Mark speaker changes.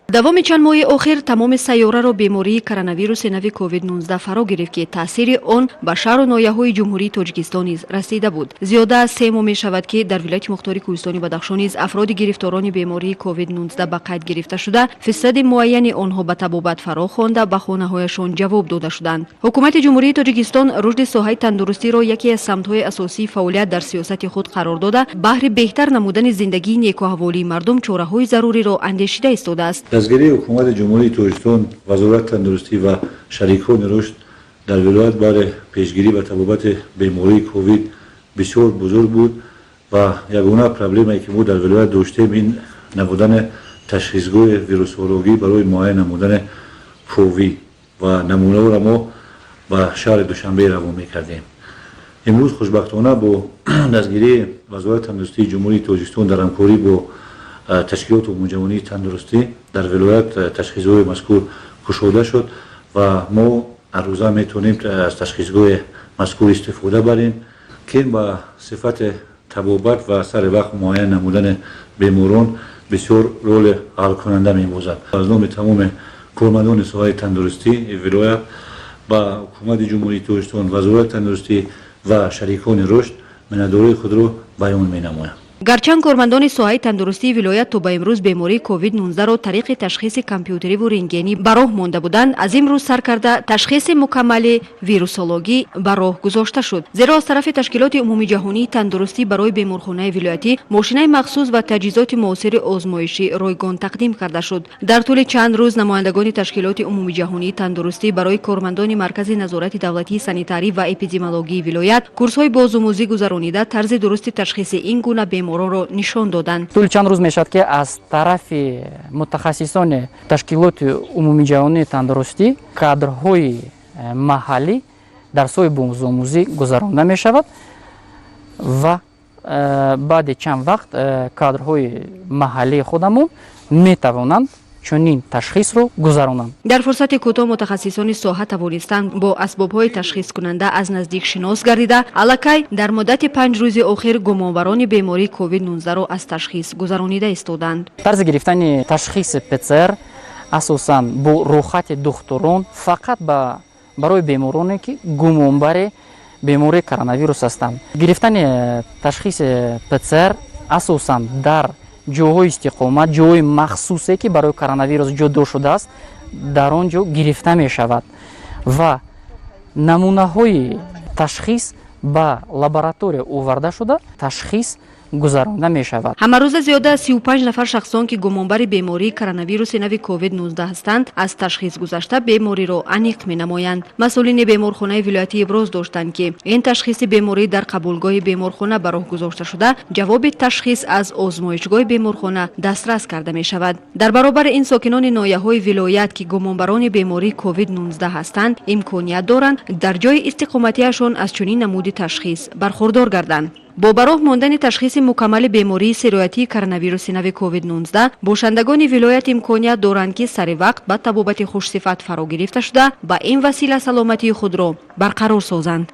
Speaker 1: Давоми чанд моҳи охир тамоми сайёраро бемории коронавируси нави COVID-19 фаро гирифт, ки таъсири он ба шаҳру ноҳияҳои Ҷумҳурии Тоҷикистон низ расида буд. Зиёда аз 3 моҳ мешавад, ки дар вилояти мухтори Кӯҳистони Бадахшон низ афроди гирифторони бемории COVID-19 ба қайд гирифта шуда, фисади муайяни онҳо ба табобат фаро хонда, ба хонаҳояшон ҷавоб дода шуданд. Ҳукумати Ҷумҳурии Тоҷикистон рушди соҳаи тандурустиро яке аз самтҳои асосии фаъолият дар сиёсати худ қарор дода, баҳри беҳтар намудани зиндагии некуаҳволии мардум чораҳои заруриро андешида истодааст.
Speaker 2: Дастгирии Ҳукумати Ҷумҳурии Тоҷикистон, Вазорати тандурустӣ ва шарикони рушд дар вилоят барои пешгирӣ ва табобати бемории ковид бисёр бузург буд ва ягона проблемае, ки мо дар вилоят доштем, ин набудани ташхисгоҳи вирусологӣ барои муайян намудани ковид ва намунаҳоро мо ба шаҳри Душанбе равон мекардем. Имрӯз, хушбахтона, бо дастгирии Вазорати тандурустии Ҷумҳурии Тоҷикистон дар ҳамкорӣ бо ташкилоти умумиҷаҳонии тандурустӣ дар вилоят ташхисгоҳи мазкур кушода шуд ва мо ҳаррӯза метавонем аз ташхисгоҳи мазкур истифода барем, ки ин ба сифати табобат ва сари вақт муайян намудани беморон бисёр роли ҳалкунанда мебозад. Аз номи тамоми кормандони соҳаи тандурустии вилоят ба Ҳукумати Ҷумҳурии Тоҷикистон, Вазорати тандурустӣ ва шарикони рушд миннатдории худро баён менамоям.
Speaker 1: Гарчанд кормандони соҳаи тандурустии вилоят то ба имрӯз бемории COVID-19-ро тариқи ташхиси компютериву рентгенӣ ба роҳ монда буданд, аз имрӯз сар карда ташхиси мукаммали вирусологӣ ба роҳ гузошта шуд, зеро аз тарафи Ташкилоти умумиҷаҳонии тандурустӣ барои беморхонаи вилоятӣ мошинаи махсус ва таҷҳизоти муосири озмоишӣ ройгон тақдим карда шуд. Дар тӯли чанд рӯз намояндагони Ташкилоти умумиҷаҳонии тандурустӣ барои кормандони Маркази назорати давлатии санитарӣ ва эпидемиологии вилоят курсҳои бозомӯзӣ гузаронида, тарзи дурусти ташхиси ин гуна беморонро нишон доданд.
Speaker 3: Тӯли чанд рӯз мешавад, ки аз тарафи мутахассисони Ташкилоти умумиҷаҳонии тандурустӣ кадрҳои маҳаллӣ дарсҳои бозомӯзӣ гузаронда мешавад ва баъди чанд вақт кадрҳои маҳаллии худамон метавонанд чунин ташхисро гузаронанд.
Speaker 1: Дар фурсати кӯтоҳ мутахассисони соҳа тавонистанд бо асбобҳои ташхискунанда аз наздик шинос гардида, аллакай дар муддати 5 рӯзи охир гумонбарони бемории COVID-19-ро аз ташхис гузаронида истоданд.
Speaker 3: Тарзи гирифтани ташхиси ПЦР асосан бо рӯхати духтурон фақат барои бемороне, ки гумонбари бемории коронавирус ҳастанд. Гирифтани ташхиси ПЦР асосан дар ҷойҳои истиқомат, ҷойҳои махсусе, ки барои коронавирус ҷудо шудааст, дар он ҷо гирифта мешавад ва намунаҳои ташхис ба лаборатория оварда шуда, ташхис гузаронда мешавад.
Speaker 1: Ҳамарӯза зиёда аз 35 нафар шахсон, ки гумонбари бемории коронавируси нави COVID-19 ҳастанд, аз ташхис гузашта, бемориро аниқ менамоянд. Масъулини беморхонаи вилоятӣ иброз доштанд, ки ин ташхиси беморӣ дар қабулгоҳи беморхона ба роҳ гузошта шуда, ҷавоби ташхис аз озмоишгоҳи беморхона дастрас карда мешавад. Дар баробари ин, сокинони ноҳияҳои вилоят, ки гумонбарони бемории COVID-19 ҳастанд, имконият доранд дар ҷои истиқоматиашон аз чунин намуди ташхис бархурдор гарданд. Бо ба роҳ мондани ташхиси мукаммали бемории сироятии коронавируси нави COVID-19 бошандагони вилоят имконият доранд, ки сари вақт ба табобати хушсифат фаро гирифта шуда, ба ин васила саломатии худро барқарор созанд.